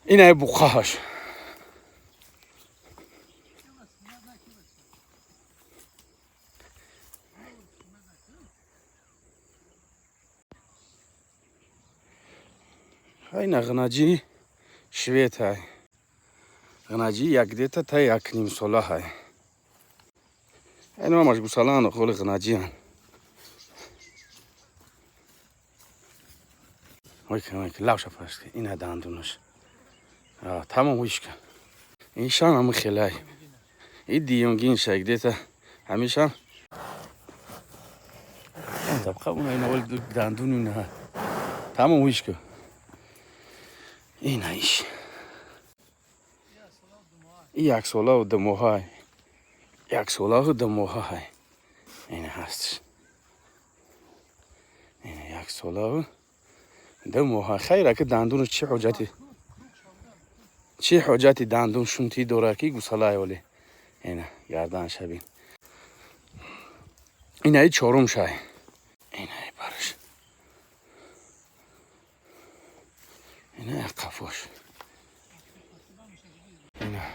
Ина буқааш. Ина ғнаҷи швед ҳай. Ғнаҷи як где-то та як нимсола ҳай. Ина ҳамаш гусалаан, холи ғнаҷиан. Ойка, ойка, лавша пашки. Ина дандунаш. Тамом ҳушка. Ишан ҳами хелай. И диюнгин шай где-то ҳамишам. Табқа уна ина вали дандуни на. Тамом ҳушка. Ина иш. И 1 солаву 2 моҳа. 1 солаву 2 моҳа ҳай. Ина ҳастш. Ина 1 солаву 2 моҳа. Хайр, ака, дандуну чӣ ҳоҷати? Чӣ ҳоҷати дандун шунтӣ дора, ки гусалай оли. Ина гардан шабин. Ина и чорум шай. Ина и бараш. Ина як қафош.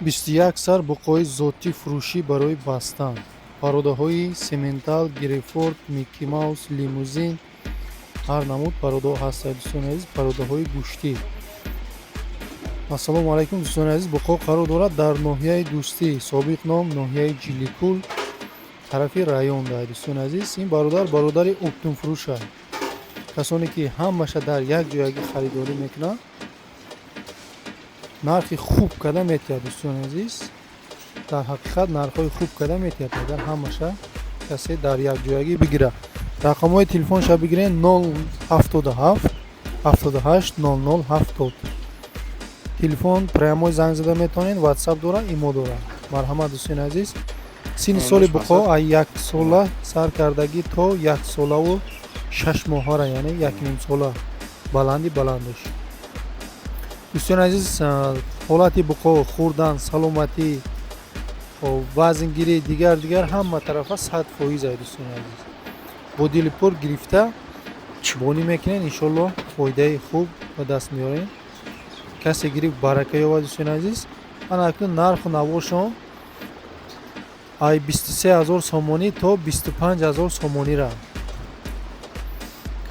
21 сар буқои зотӣ фурӯшӣ барои бастан. Пародаҳои сементал, герефорд, микки маус, лимузин, ҳар намуд пародаҳо ҳастанд, дӯстони азиз, пародаҳои гӯштӣ. Ассалому алайкум, дӯстони азиз. Буқо қарор дорад дар ноҳияи Дӯстӣ, собиқ ном ноҳияи Ҷилликул, тарафи район да, дӯстони азиз. Ин бародар бародари оптумфурӯша. Касоне ки ҳамаша дар як ҷоягӣ харидорӣ мекунанд, нархи хуб карда метиҳад, дӯстони азиз. Дар ҳақиқат нархҳои хуб карда метиҳад, агар ҳамаша касе дар якҷоягӣ бигирад. Рақамҳои телефонша бигиред: 077 78 00 70. Телефон прямой занг зада метавонед, ватсап дора, имо дора. Марҳамат, дӯстони азиз. Синни соли буқо аз 1 сола сар кардагӣ то 1 солаву 6 моҳара, яъне 1,5 сола баланди баландаш. Дӯстони азиз, ҳолати буқо, хӯрдан, саломатӣ, вазнгирӣ, дигар дигар ҳама тарафа 100% ай, дӯстони азиз. Бо дили пур гирифта бонӣ мекунед, иншоллоҳ фоидаи хуб ба даст меорем. Касе гирифт, барака ёбад, дӯстони азиз. Ана акнун нарху навошон ай 23 000 сомонӣ то 25 000 сомонира.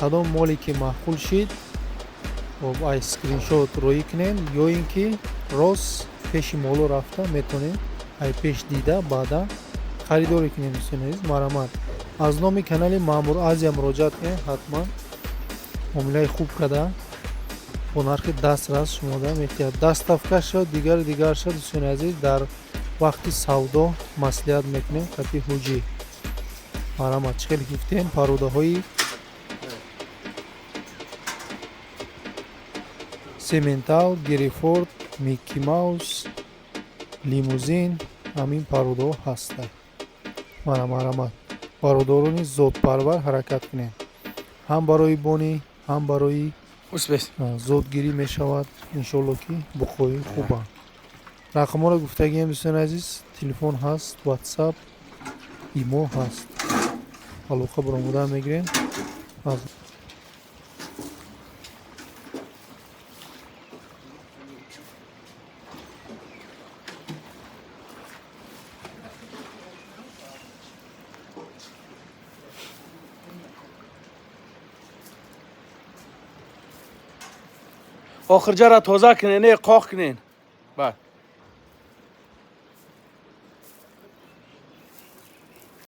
Кадом моле ки маъқул шид, ай скриншот роӣ кунед ё ин ки рост пеши моло рафта метавонед, ай пеш дида, баъдан харидорӣ кунед, дӯстони азиз. Марҳамат, аз номи канали Маъмур Азия муроҷиат кунед, ҳатман муомилаи хуб карда бо нархи дастрас шумода метиҳад. Доставка шуд, дигару дигар шуд, дӯстони азиз, дар вақти савдо маслиҳат мекунем қати ҳуҷӣ. Марҳамат, чӣ хеле гуфтем, пародаҳои сементал, герефорд, микки маус, лимузин, ҳамин пародаҳо ҳастанд. Мана, марҳамат, бародарони зотпарвар, ҳаракат кунед, ҳам барои бонӣ, ҳам барои зотгирӣ мешавад, иншолло, ки буқои хубанд. Рақамҳоро гуфтагием, дӯстони азиз: телефон ҳаст, ватсап, имо ҳаст, алоқа баромада мегирем. Аз Охирҷара тоза кунен, не, қоқ кунен. Бар.